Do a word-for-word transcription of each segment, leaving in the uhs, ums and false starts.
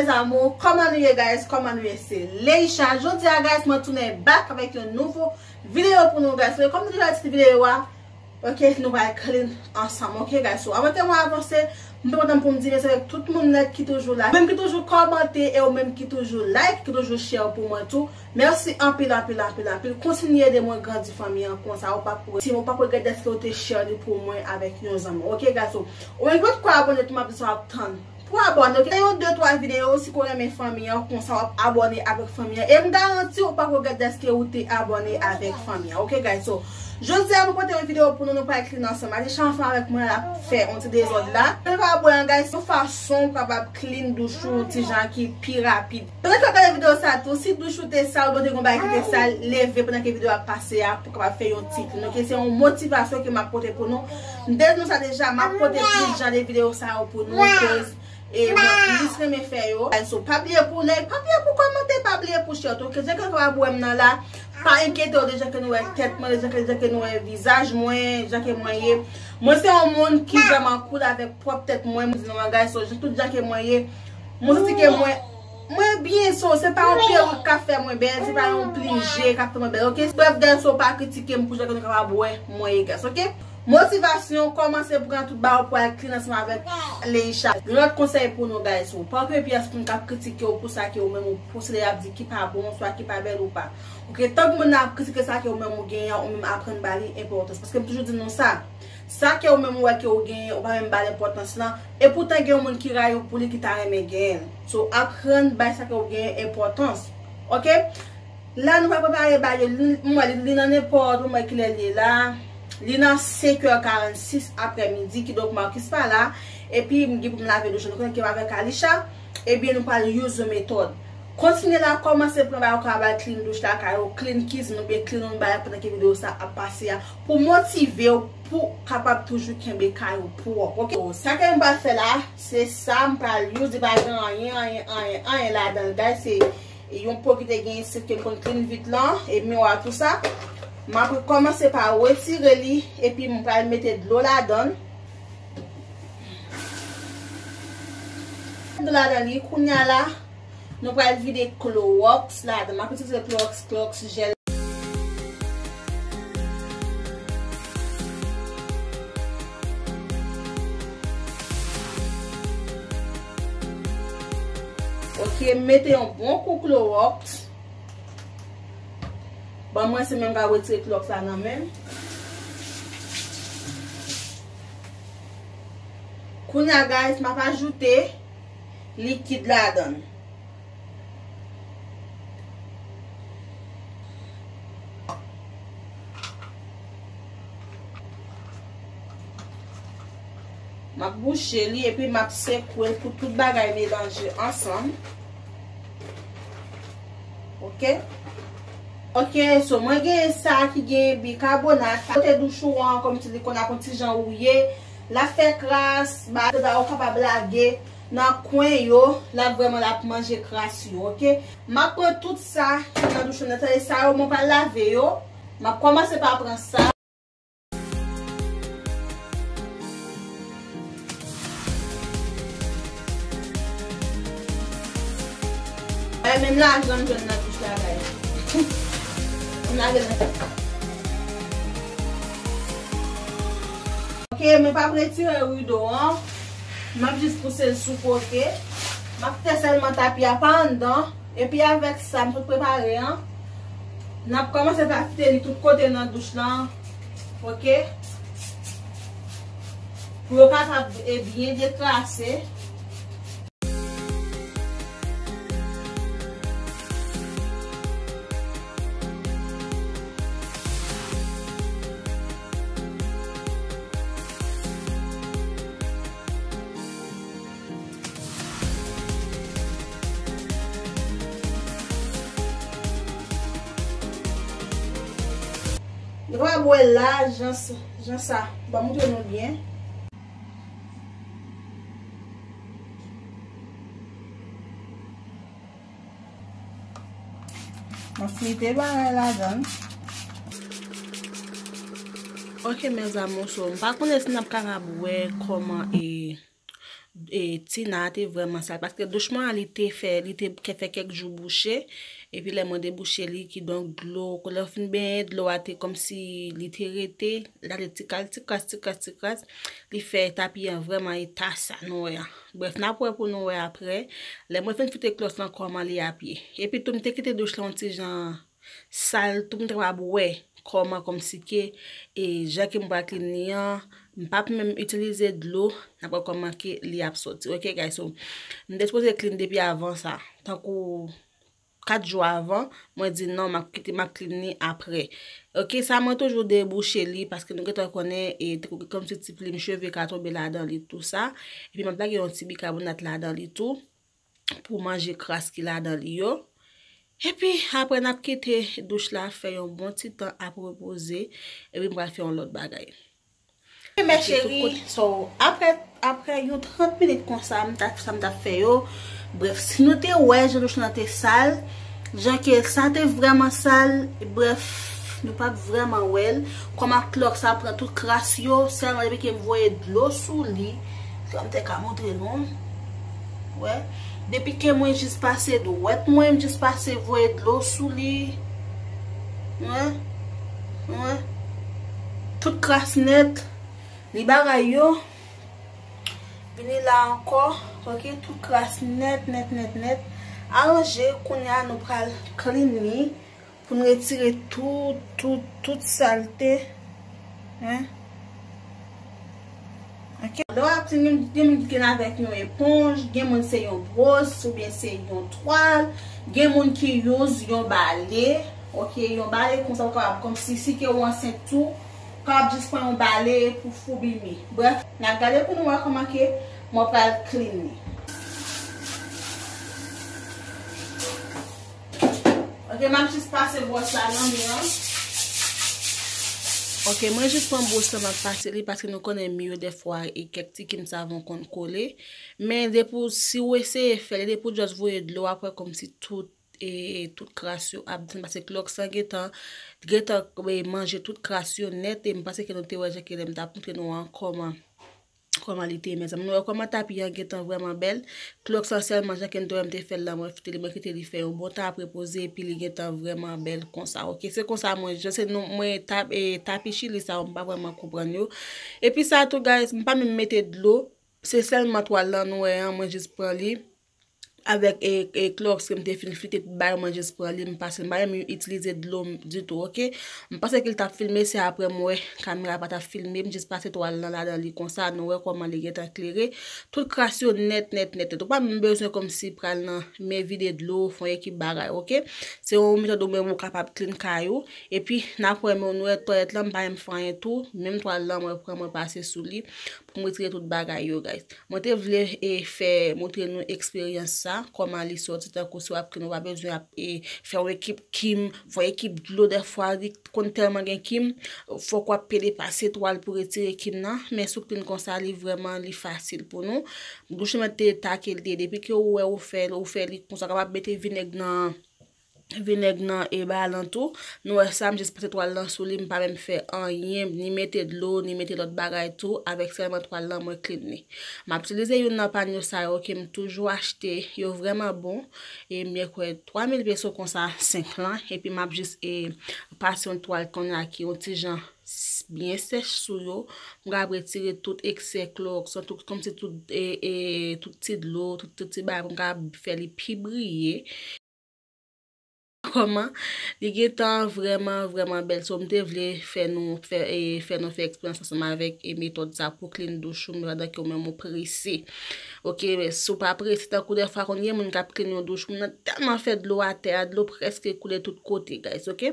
Mes amours, kòman nou ye, guys? Kòman nou ye? Se Leisha. Jodi a, guys, mwen tounen back avèk yon nouvo videyo pou nou, guys. Kòm nou deja di videyo a, ok, nou pral clean ansanm, ok, guys? So, avan ke mwen avanse, m te kontan pou m di mèsi avèk tout moun nèt ki toujou la. Menm ki toujou kòmante e ou menm ki toujou like, ki toujou share pou mwen tou. Mèsi anpil, anpil, anpil, anpil. Kontinye ede mwen grandi fanmi an konsa. Ou p ap, si ou p ap regrèt dèske ou te share li pou mwen avèk yon zanmi. Ok, guys? So, ou menm ki poko abòne tou, m ap di sa w ap tann pou abòne, ok? Gen yon de, twa videyo, si w renmen fanmi an, konsa w ap abòne avèk fanmi an. E m garanti w pa regrèt dèske ou te abòne avèk fanmi an, ok, guys? So, jodi a, mwen pote yon videyo pou nou, nou pral clean ansanm. Alisha ansanm avèk mwen la fè yon ti dezòd la. Nou pral bwè an, guys, yon fason w kapab clean douch ou yon ti jan ki pi rapid. Pandan ke w ap gade videyo sa tou, si douch ou te sal, oubyen te gon bagay ki te sal, leve pandan ke videyo ap pase a pou w kapab fè yon ti clean, ok? Se yon motivasyon ke m ap pote pou nou. M te di nou sa deja, m ap pote plis jan de videyo sa yo pou nou, koz e mwen plis renmen fè yo. So, pa bliye pou like, pa bliye pou kòmante, pa bliye pou share tou. Ke jan ke nou kapab wè m nan la, pa enkyete w de jan ke nou wè tèt mwen, de jan ke, jan ke nou wè vizaj mwen, jan ke mwen ye. Mwen se yon moun ki vrèman cool avèk pwòp tèt mwen, mwen di nou bagay, so, jan, tout jan ke mwen ye, mwen santi ke mwen, mwen byen, so, se pa yon perik k ap fè mwen bèl, se pa yon plije k ap fè mwen bèl, ok? Brèf, guys, so, pa kritike m pou jan ke nou kapab wè mwen ye, guys, ok? Motivasyon, kòmanse pran tout ba ou pou al clean ansanm avèk Leisha. Lòt konsèy pou nou, guys, ou pa okipe pyès moun k ap kritike w pou sa ke ou menm ou posede, y ap di ki pa bon, swa ki pa bèl ou pa. Ok, tank moun nan ap kritike sa ke ou menm ou genyen an, ou menm aprann ba li enpòtans. Paske m toujou di nou sa, sa ke ou menm ou wè ke ou genyen, ou pa menm ba l enpòtans lan. E poutan gen yon moun ki rayi w pou li ki ta renmen genyen l. So, aprann bay sa ke ou genyen enpòtans. Ok? La, nou pral prepare ba yo. Li, m wè li, li nan nenpòt, m wè kilè li ye la. Li nan senk è karannsis aprèmidi, kidonk Marcus pa la. Epi, m gen pou m lave douch la. Nou konnen ke m avèk Alisha. Ebyen, nou pral use yon metòd. Kontinye la, kòmanse pran bagay ou kapab al clean douch lakay ou, clean kizin oubyen clean yon bagay pandan ke videyo sa ap pase a. Pou motive w, pou kapab toujou kenbe kay ou pwòp, ok? Sa ke m pral fè la, se sa m pral use, li pa gen anyen, anyen, anyen, anyen ladan l, guys. Se yon po ki te gen isit ke m konn clean vit lan, e miwa tou sa. M ap kòmanse pa retire li, epi m pral mete dlo ladan l. Dlo ladan li, kounye a la, nou pral vide klowòks ladan l. M ap itilize klowòks, klowòks jèl. Ok, m mete yon bon kou klowòks. Ban mwen, se mwen k ap retire klowòks la nan men m. Kounye a, guys, m ap ajoute likid ladan l. M ap bouche li epi m ap sekwe l pou tout bagay melanje ansanm. Ok? Ok, so mwen genyen sa ki gen bikabonat. Kote douch ou an, kòmsi li konn ap yon ti jan wouye. L ap fè kras, bagay ou kapab lage nan kwen yo, l ap vrèman, l ap manje kras yo, ok? M ap pran tout sa ki nan douch ou nan, tande sa yo, mwen pral lave yo. M ap kòmanse pa pran sa. Ay, menm lajan m jwenn nan douch la, guys. M lave nan sa. Ok, mwen p ap retire rido an. M ap jis pouse l sou kote. M ap fè sèlman tapi a pa anndan. Epi avèk sa m sot prepare an, n ap kòmanse pa kite li tout kote nan douch lan. Ok? Pou yo kapab, e, byen dekrase. Nou kapab wè la, jan s-, jan sa. Ban m montre nou byen. Mwen frite bagay ladan l. Ok, mes amours, so, m pa konnen si n ap kapab wè kòman e e, Tina te vrèman sal, paske douch mwen an, li te fè, li te ke fè kèk jou bouche, epi lè mwen debouche li, kidonk dlo, lè w fin benyen, dlo a te kòmsi li te rete, l ale ti kras, ti kras, ti kras, ti kras, li fè tapi an vrèman eta sa nou wè an. Brèf, n ap wè pou nou wè aprè. Lè mwen fin fite klòs lan kòman li ap ye. Epi tou, m te kite douch lan yon ti jan sal tou, m te kapab wè kòman kòmsi ke, e, jan ke m pral clean li an, m p ap menm itilize dlo, n ap wè kòman ke li ap sòti. Ok, guys, so, m te sipoze clean depi avan sa. Tankou kat jou avan, mwen di non, m ap kite, m ap clean li aprè. Ok, sa mwen toujou debouche li, paske nou gentan konnen, e, te kòmsi ti plim cheve ka tonbe ladan li, tou sa. Epi m ap lage yon ti bikabonat ladan li tou, pou manje kras ki ladan li yo. Epi, aprè n ap kite douch la fè yon bon ti tan ap repoze, epi m pral fè yon lòt bagay. Mes chéries, so, aprè, aprè yon trant minit konsa, m t ap, sa m t ap fè yo. Brèf, si nou te wè jan douch lan te sal, jan ke sa te vrèman sal, brèf, nou p ap vrèman wè l. Kòman klòks sa pran tout kras yo, sèlman depi ke m voye dlo sou li, sa m te ka montre nou. Wè, depi ke mwen jis pase dwèt mwen, m jis pase voye dlo sou li. Wè, wè. Tout kras nèt. Li bagay yo. Vini la ankò. Ok, tout kras nèt, nèt, nèt, nèt. Aranje, kounye a nou pral clean li. Pou n retire tout, tout, tout salte. Hein? Ok. Lè w ap clean, gen, gen moun ki clean avèk yon eponj, gen moun se yon bwòs, oubyen se yon twal, gen moun ki use yon bale, ok, yon bale konsa, ou kapab, kòmsi, si ke w ansent tou, ou kapab jis pran yon bale pou foubi mi. Brèf, n ap gade pou nou wè kòman ke mwen pral clean li. Ok, m ap jis pase bwòs la nan mi an. Ok, mwen jis pran bwòs la, m ap pase li, paske nou konnen mi yo dèfwa e kèk ti kim savon konn kole. Men depi w, si w eseye fè li, depi w just voye dlo, w ap wè kòmsi tout, e, tout kras yo ap desann, paske klòks lan gentan, gentan, e, manje tout kras yo nèt, e m panse ke nou te wè jan ke lè m t ap montre nou an kòman kòman li te ye, mezanmi. Nou wè kòman tapi an gentan vrèman bèl. Klòks lan sèlman, jan ke n te wè m te fè l la, mwen fite li, mwen kite li fè yon bon tan ap repoze, epi li gentan vrèman bèl konsa. Ok, se konsa mwen, jan se nou, mwen tap, e, tapi chili sa yo, m pa vrèman konprann yo. Epi sa tou, guys, m pa menm mete dlo. Se sèlman twal lan nou wè an, mwen jis pran li. Avèk, e, e, klòks ke m te fin flite tout bagay, mwen jis pran li, m pase, m pa menm itilize dlo m ditou, ok? M panse ke l t ap filme, se apre m wè kamera pa t ap filme, m jis pase twal lan ladan li konsa, nou wè kòman li gentan klere. Tout kras yo nèt, nèt, nèt, nèt. Ou pa menm bezwen kòmsi pral nan men vide dlo, fè yon ekip bagay, ok? Se yon metòd ou menm ou kapab clean kay ou. Epi, n ap wè, men nou wè twalèt lan, m pa menm fè anyen tou. Menm twal lan, mwen pran, mwen pase sou li. Pou m retire tout bagay yo, guys. Mwen te vle, e, fè, montre nou eksperyans sa, kòman li sòti, tankou si w ap clean, ou pa bezwen ap, e, fè yon ekip kim, fè yon ekip dlo, dèfwa, li konn tèlman gen kim, fòk w ap pede pase twal pou retire kim nan, men si w clean konsa, li vrèman, li fasil pou nou. Douch mwen te ta ke l te ye, depi ke ou wè ou fè, ou fè li konsa, w kapab mete vinèg nan, vinèg nan e balan tou. Nou wè sa, m jis pase twal lan sou li, m pa menm fè anyen, ni mete dlo, ni mete lòt bagay tou, avèk sèlman twal lan mwen clean li. M ap itilize youn nan panyo sa yo ke m toujou achte, yo vrèman bon, e m ye kwè twa mil peso konsa, senk lan, epi m ap jis, e, pase yon twal kounye a ki yon ti jan s-, byen sèch sou yo. M ka ap retire tout eksè klòks, tout, kòmsi tout, e, e, tout ti dlo, tout, tout ti bagay, m ka ap fè li pi briye. Kòman? Li gentan vrèman, vrèman bèl. So, m te vle fè nou, fè, e, fè nou fè eksperyans ansanm avèk, e, metòd sa pou clean douch ou, men pandan ke ou menm ou prese. Ok, men si w pa prese, tankou dèfwa konn gen moun k ap clean yon douch, moun nan tèlman fè dlo atè a, dlo prèske koule tout kote, guys, ok?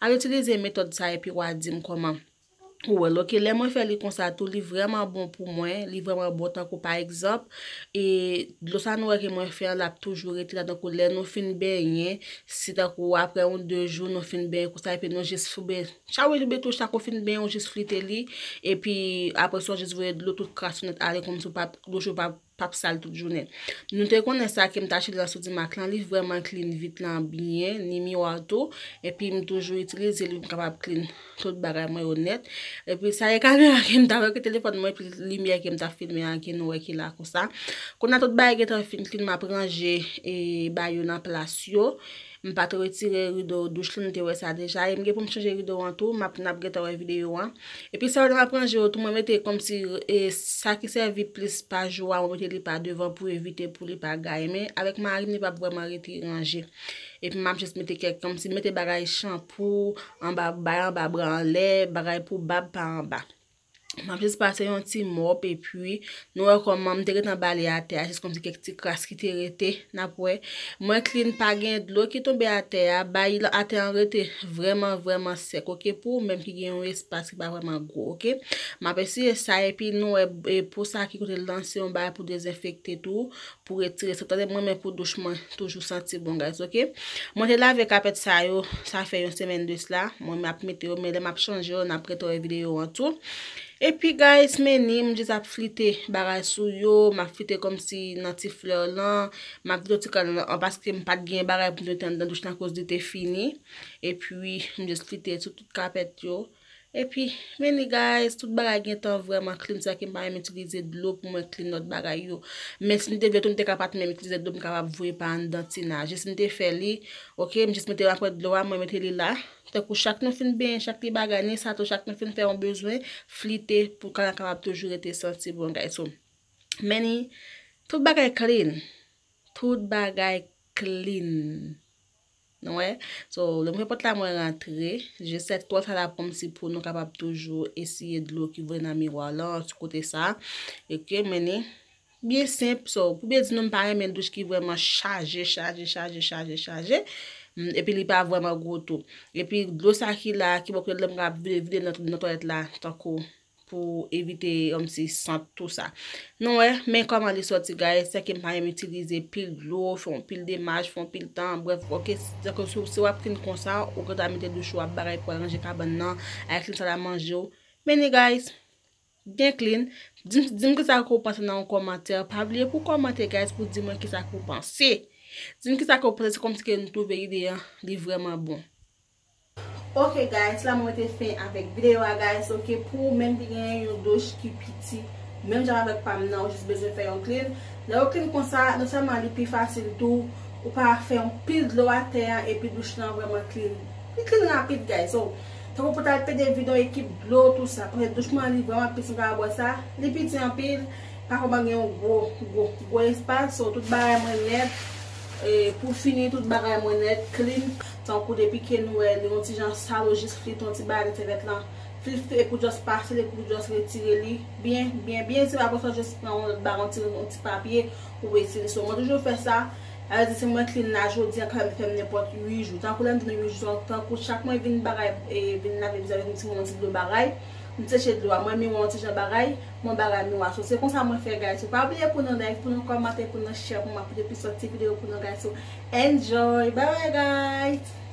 Al itilize metòd sa epi w a di m kòman ou wè l, ok? Lè mwen fè li konsa tou, li vrèman bon pou mwen, li vrèman bon tankou pa egzanp, e dlo sa nou wè ke mwen fè an, l ap toujou rete la, tankou lè nou fin benyen, si tankou apre yon de jou nou fin benyen konsa, epi nou jis fouben, chawe lbe tou, chak ou fin benyen, ou jis flite li, epi apre sa, ou jis voye dlo, tout kras yo nèt ale kòmsi w pa, douch ou pa p ap sal tout jounen. Nou te konnen sa ke m t achte nan Sodimac lan, li vrèman clean vit lan byen, ni miwa tou, epi m toujou itilize li pou m kapab clean tout bagay mwen yo nèt. Epi sa e kamera ke m t ap wè ke telefòn mwen, epi limyè ke m t ap filme an ke nou wè ki la konsa. Kounye a tout bagay gentan fin clean, m ap ranje e bagay yo nan plas yo. M pa t retire rido douch lan, nou te wè sa deja. E m gen pou m chanje rido an tou, m ap, n ap gentan wè videyo an. Epi sa yo m ap ranje yo tou, mwen mete kòmsi e, sa ki sèvi plis pa jou a, mwen mete li pa devan pou evite pou li pa gaye. Men avèk mari m, li p ap vrèman rete ranje. Epi m ap jis mete kèk, kòmsi mete bagay chanpou, anba, bay anba bra anlè, bagay pou bab pa anba. M ap jis pase yon ti mòp, epi nou wè kòman m te gentan bale atè a, jis kòmsi kèk ti kras ki te rete, n ap wè. Mwen clean, pa gen dlo ki tonbe atè a, bay atè an rete vrèman, vrèman sèk, oke? Pou ou menm ki gen yon espas ki pa vrèman gwo, oke? M ap eseye sa, epi nou wè, e, pou sa ki kote l lan, se yon bagay pou dezenfekte tou, pou retire sa. Tande mwen, men pou douch mwen toujou santi bon, guys, oke? Mwen te lave kapèt sa yo, sa fè yon semèn de sla. Mwen, m ap mete yo, men lè m ap chanje yo, n ap gentan wè videyo an tou. Epi, guys, men ni, m jis ap flite bagay sou yo, m ap flite kòmsi nan ti flè lan, m ap flite ti kal lan, paske m pa t gen bagay pou m mete anndan douch lan, koz li te fini. Epi, m jis flite sou tout kapèt yo. Epi, men ni, guys, tout bagay gentan vrèman clean, sa ke m pa menm itilize dlo pou mwen clean lòt bagay yo. Men si m te vle tou, m te ka pa t menm itilize dlo, m kapab voye pa anndan tina. Jis m te fè li, oke, m jis mete, m ap pran dlo a, mwen mete li la. Tankou chak nou fin benyen, chak ti bagay, ni sa tou, chak nou fin fè yon bezwen, flite pou kal lan kapab toujou rete santi bon, guys. So, men ni, tout bagay clean. Tout bagay clean. Nou wè? So, lè m fè pòt la, mwen rantre. Je sèt twò sa la kòmsi pou nou kapab toujou eseye dlo ki voye nan miwa lan, sou kote sa. Oke, men ni byen senp. So, pou byen di nou, m pa renmen douch ki vrèman chaje, chaje, chaje, chaje, chaje. Mm, epi li pa vrèman gwo tou. Epi dlo sa ki la, ki bò kote lè m ap vide, vide nan, nan twalèt la, tankou pou evite, kòmsi, sant tou sa. Nou wè, men kòman li sòti, guys, se ke m pa renmen itilize pil dlo, fè yon pil demach, fè yon pil tan, brèf, oke, se ke si, si w ap clean konsa, ou gentan mete douch ou ap bagay pou al ranje kabann nan, al clean sal a manje w. Men ni, guys, byen clean. Di m, di m kisa ke w panse nan yon kòmantè. Pa bliye pou w kòmante, guys, pou di mwen kisa ke w panse. Di m kisa ke w panse, se kòmsi ke nou twouve ide an, li vrèman bon. Ok, guys, la mwen te fen avèk videyo a, guys. Ok, pou ou menm ki genyen yon douch ki piti, menm jan avèk pa m nan, ou jis bezwen fè yon clean. Lè ou clean konsa, non sèlman li pi fasil tou, ou pa fè yon pil dlo atè a, epi douch lan vrèman clean. Li clean rapid, guys. So, tankou pou t al pede vide yon ekip dlo, tou sa. Paske douch mwen, li vrèman piti, m ka wè sa. Li piti anpil, pa kòman gen yon gwo, gwo, gwo espas. So, tout bagay mwen nèt. E pou fini, tout bagay mwen nèt, clean. Tankou depi ke nou wè li yon ti jan sal, ou jis flite yon ti bagay nan sèvyèt lan. Flite epi w just pase li, epi w just retire li byen, byen, byen. Se pa konsa, just pran yon lòt bagay, yon ti, yon ti papye, ou retire. So, mwen toujou fè sa. Sa vle di, si mwen clean la jodi a, ka fè m nenpòt uit jou. Tankou lè m di nou uit jou, tankou chak mwen vin bagay, e, vin lave vizaj, m ti mwen yon ti dlo bagay, m seche dlo a, mwen miwa yon ti jan bagay, mwen bagay miwa. So, se konsa mwen fè, guys. So, pa bliye pou nou like, pou nou kòmante, pou nou share, pou mwen pote plis lòt ti videyo pou nou, guys. So, enjoy. Bye bye, guys.